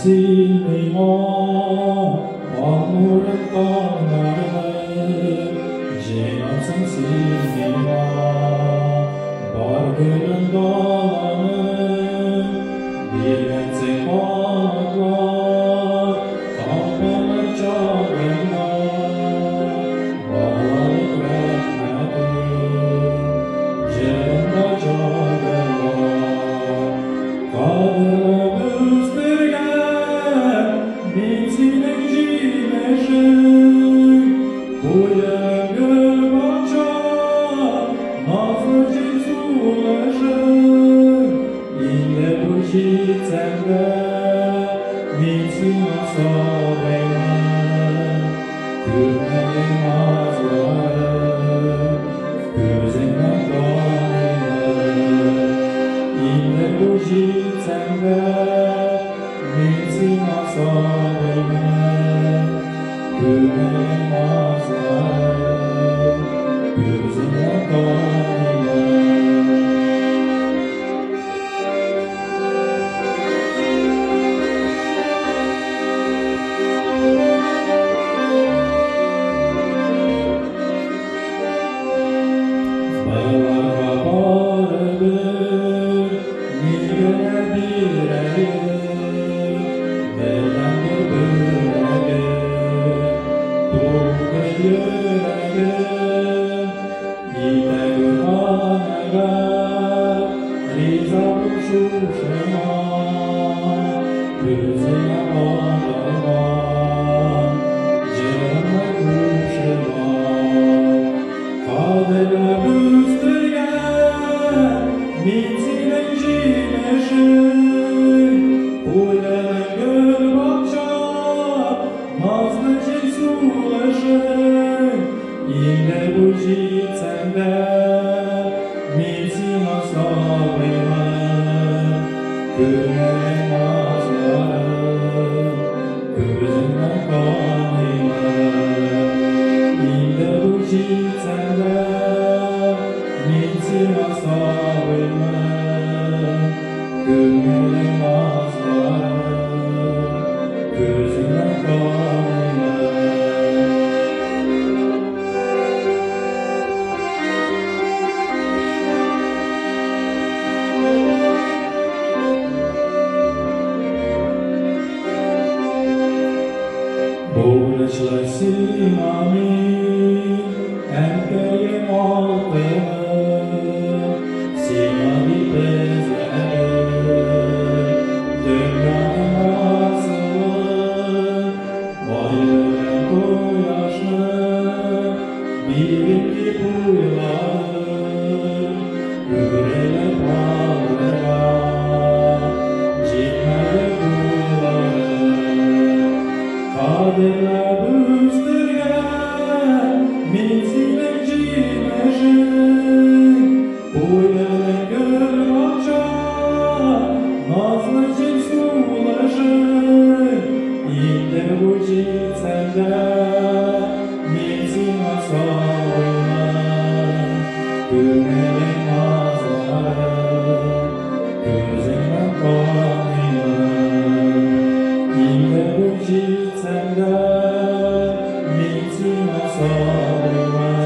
Син миңа ак нурын таңнарны, Җыйгансың син миңа бар гөлен даланың, Биргәнсең канатлар талпыныр чагында, Балалык рәхмәтең җырында чагыла. Кадерләп үстергән мин синең җимешең, Куеның гөл бакча, назлы җил сулышың. Инде буй җитсәм дә, мин сиңа сабыймын. Күрмәгән назларың, күзеңнән таныймын. Инде буй җитсәм дә, мин сиңа сабыймын. Күрмәгән назларың, күзеңнән таныймын. Балаларга барыбер ни генә бирәлек, Бердәнбер бүләге, тулды йөрәгем. Итә күр канәгать, риза бул шушыңа, Күзеңә аталган җырыңны кушыла. Кадерләп үстергән мин синең җимешең, Куеның гөл бакча, назлы җил сулышың. Инде буй җитсәм дә, мин сиңа сабыймын. Күрмәгән назларың, күзеңнән таныймын. Инде буй җитсәм дә, мин сиңа сабыймын. Күрмәгән назларың, күзеңнән таныймын. Бурычлы сиңа мин, әнкәем алтыным, Сиңа дип эзләдем дөньяның асылын. Ай белән кояшны бирим дип уйладым, Үрелеп алырга җитмәде кулларым. Кадерләп үстергән мин синең җимешең, Куеның гөл бакча, назлы җил сулышың. Инде буй җитсәм дә, мин сиңа сабыймын. Күңелең назларын, күзеңнән таныймын. Инде буй җитсәм дә, мин сиңа сабыймын.